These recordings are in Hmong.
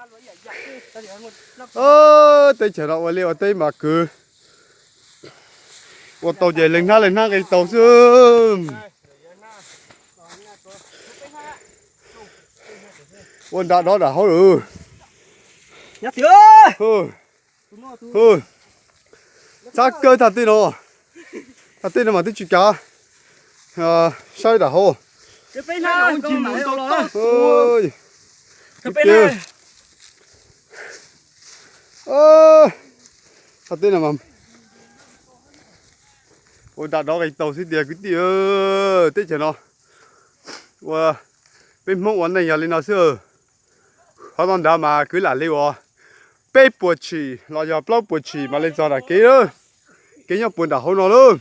Teb chaws no ua liaj ua teb mas kwv, ua tau ces leej hnab leej hnab nqis tau xwb. Ua nram dov nram haub lawm. Txhab kawg thaj teb no, thaj teb no mas twb tsis kav, saib nram haub. Thaj teb no mas ua nram dov nqis tau xwb tiag kwv tij. Teb chaws no ua, peb Hmoob ua neej yog li no xwb. Qhov no nrad mas kwv lam li uas peb puas tshim los yog plaub puas tshim mam li txog nram kev, kev nyob puag nram hauv no lauj.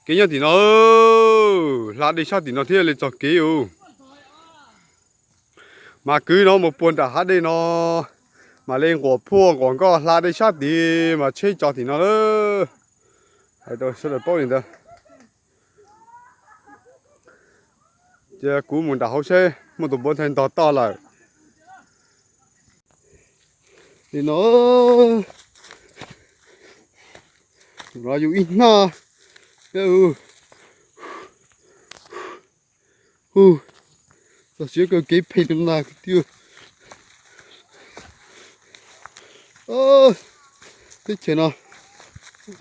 Kev nyob tim no, hla dej sab tim no thiaj li txog kev. Mas kwv no mus puag nram hav dej no, mam li nquam phuaj nquam nkoj hla dej sab tid mas tsheb tso tim no lawm. Hais rau sawv daws paub li ntawd. Ces kuv mus nram hauv seb muaj tus npua nthaij ntog toj lawm. Li no, no yus ib hnab, hu, txog siav kawg kev phem tus na kwv tij. Teb chaws no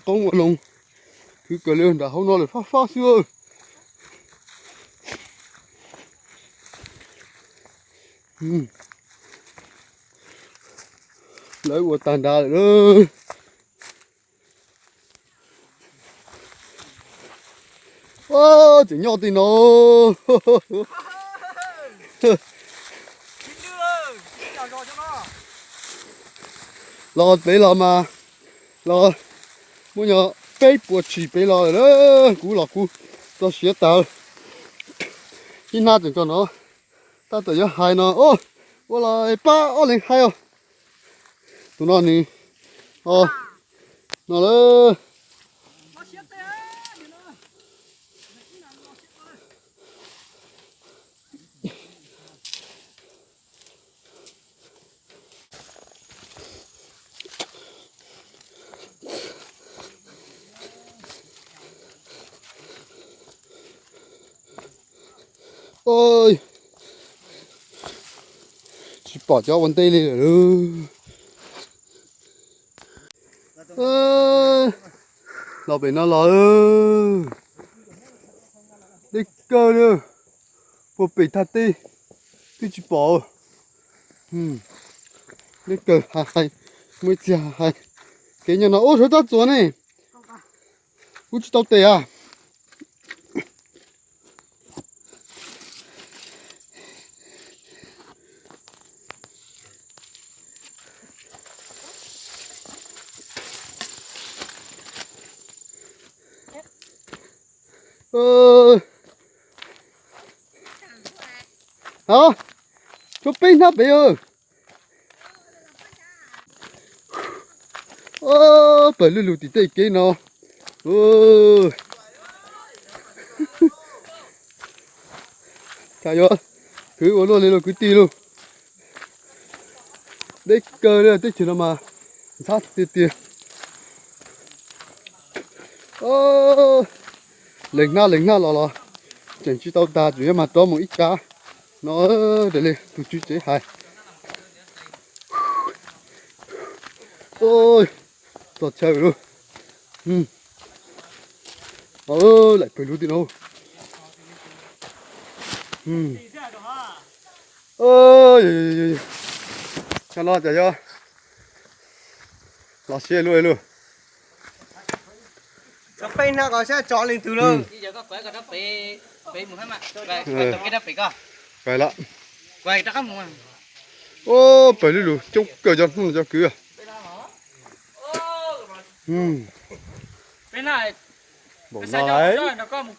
qoob ua loo, kwv kawg li nram hauv no lawm fab fab xwb. Lawv ua tag nrad lawm. Tseem nyob tej no. Los pem los mas, los muaj nyog peb puas tshim pem los lawm. Kuv los kuv txog siav tas. Ib hnab tseem tso no, tab tom yuav hais no, ua los pab ob leeg hais os. Tus no nws, no lawm. Tsis pom cov ua ntej li lawm. Los pem no los, deb kawg li, puag pem thaj teb twb tsis pom. Deb kawg, hais, muaj ib txhia hais, kev nyob no ub sawv tab txuas ne, kuv tsis tau tes a. Tshuav peb hnab pem. Pawg lug lug tim tej kev no. Cas yuav khwv ua luaj li lauj kwv tij lauj. Deb kawg li teb chaws no mas ntxhab tiag tiag. Leeg hnab leeg hnab los los tseem tsis tau tag, tseem yuav mag rov mus ib kav no. Raws li tus tswv tsev hais, txog chaw lauj. Laim pawg lug tim no. Cov no ces yog los siab luaj li lauj. Peb hnab ko saib tso leej twg lauj. Pais lawm. Pawg lug lug coob kawg cov hnub no cov kwv. Npaum no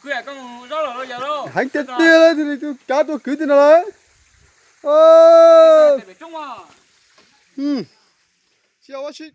lawm. Heev tiag tiag li, tus kav tua kwv tej no lawm. Tsis yog ua si.